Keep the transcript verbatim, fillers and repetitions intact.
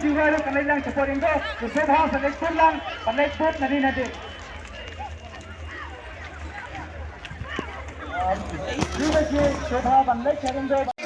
Jiwa ruh kan leit lang support Indo, to Shobha sa leit tun lang, kan leit bud nadi nadi. Jiwa ji Shobha kan leit support Indo.